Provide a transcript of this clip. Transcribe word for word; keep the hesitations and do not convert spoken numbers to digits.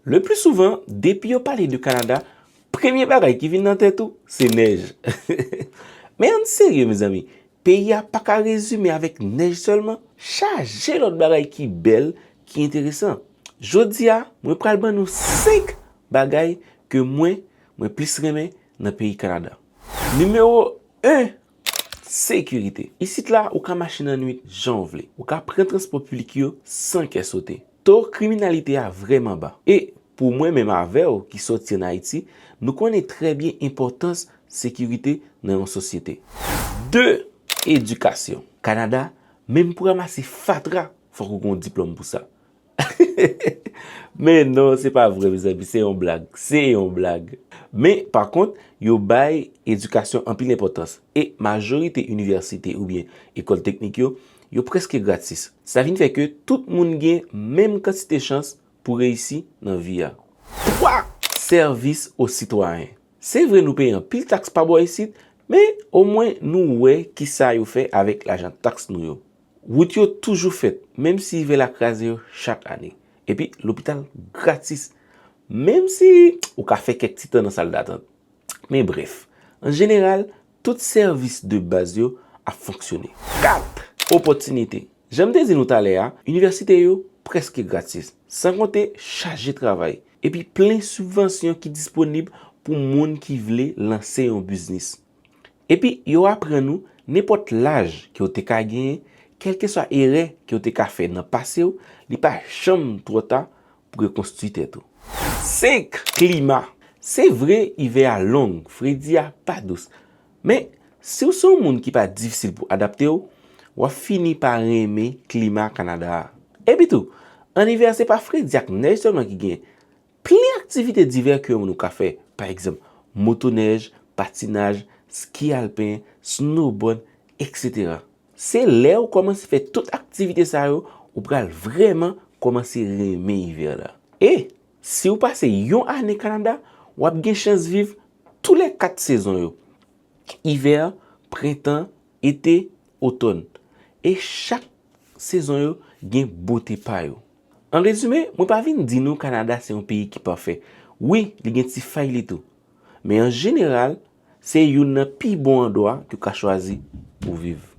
Le pli souvan, depi yo pale de Kanada, premye bagay ki vin nan tèt ou, se nèj. Men ann serye, mezanmi, peyi a pa ka rezime avèk nèj sèlman. Chaje lòt bagay ki bèl, ki enteresan. Jodi a, mwen pral ban nou senk bagay ke mwen, mwen plis renmen nan peyi Kanada. Nimewo en, sekirite. Isit la, ou ka mache nan nwit jan w vle. Ou ka pran transpò piblik yo san kè sote. To kriminalite a vrèman ba. E pou mwen menm avè w ki sòti ann Ayiti, nou konnen trè byen enpòtans sekirite nan yon sosyete. De, edikasyon. Kanada, menm pou ranmase fatra, fòk ou gen yon diplòm pou sa. Men non, se pa vre, mezanmi, se yon blag, se yon blag. Men, pa kont, yo bay edikasyon anpil enpòtans. E majorite inivèsite oubyen ekòl teknik yo, yo prèske gratis. Sa vin fè ke tout moun gen menm kantite chans pou reyisi nan vi a. Twa, sèvis o sitwayen. Se vre nou peye anpil taks pa bò isit, men omwen nou wè kisa yo fè avèk lajan taks nou yo. Wout yo toujou fèt, menm si ivè la kraze yo chak ane. Epi lopital gratis, menm si ou ka fè kèk ti tan nan sal datant. Men brèf, an jeneral, tout sèvis de baz yo ap fonksyone. Kat, opòtinite. Jan m te di nou talè a, inivèsite yo prèske gratis, san konte chaje travay, epi plen sibvansyon ki disponib pou moun ki vle lanse yon biznis. Epi yo aprann ou nenpòt laj ke w te ka genyen, kèlkeswa erè ke w te ka fè nan pase w, li pa janm twò ta pou rekonstwi tèt ou. Senk, klima. Se vre, ivè a long, fredi a pa dous. Men, si w se yon moun ki pa difisil pou adapte w, w ap fini pa renmen klima Kanada a. Epi tou, an ivè, se pa fredi ak nèj sèlman ki genyen. Plen aktivite divè ke yon moun ou ka fè, pa egzanp, motonèj, patinaj, ski alpen, snowboard, etsetera. Se lè ou kòmanse fè tout aktivite sa yo, ou pral vrèman kòmanse renmen ivè la. E si w pase yon ane Kanada, w ap gen chans viv tou lè kat sezon yo. Ivè, prentan, ete, otòn. E chak sezon yo gen bote pa yo. An rezime, mwen pa vin di nou Kanada se yon peyi ki pafè. Wi, li gen ti fay li tou. Men an jeneral, se youn nan pi bon andwa ke w ka chwazi pou viv.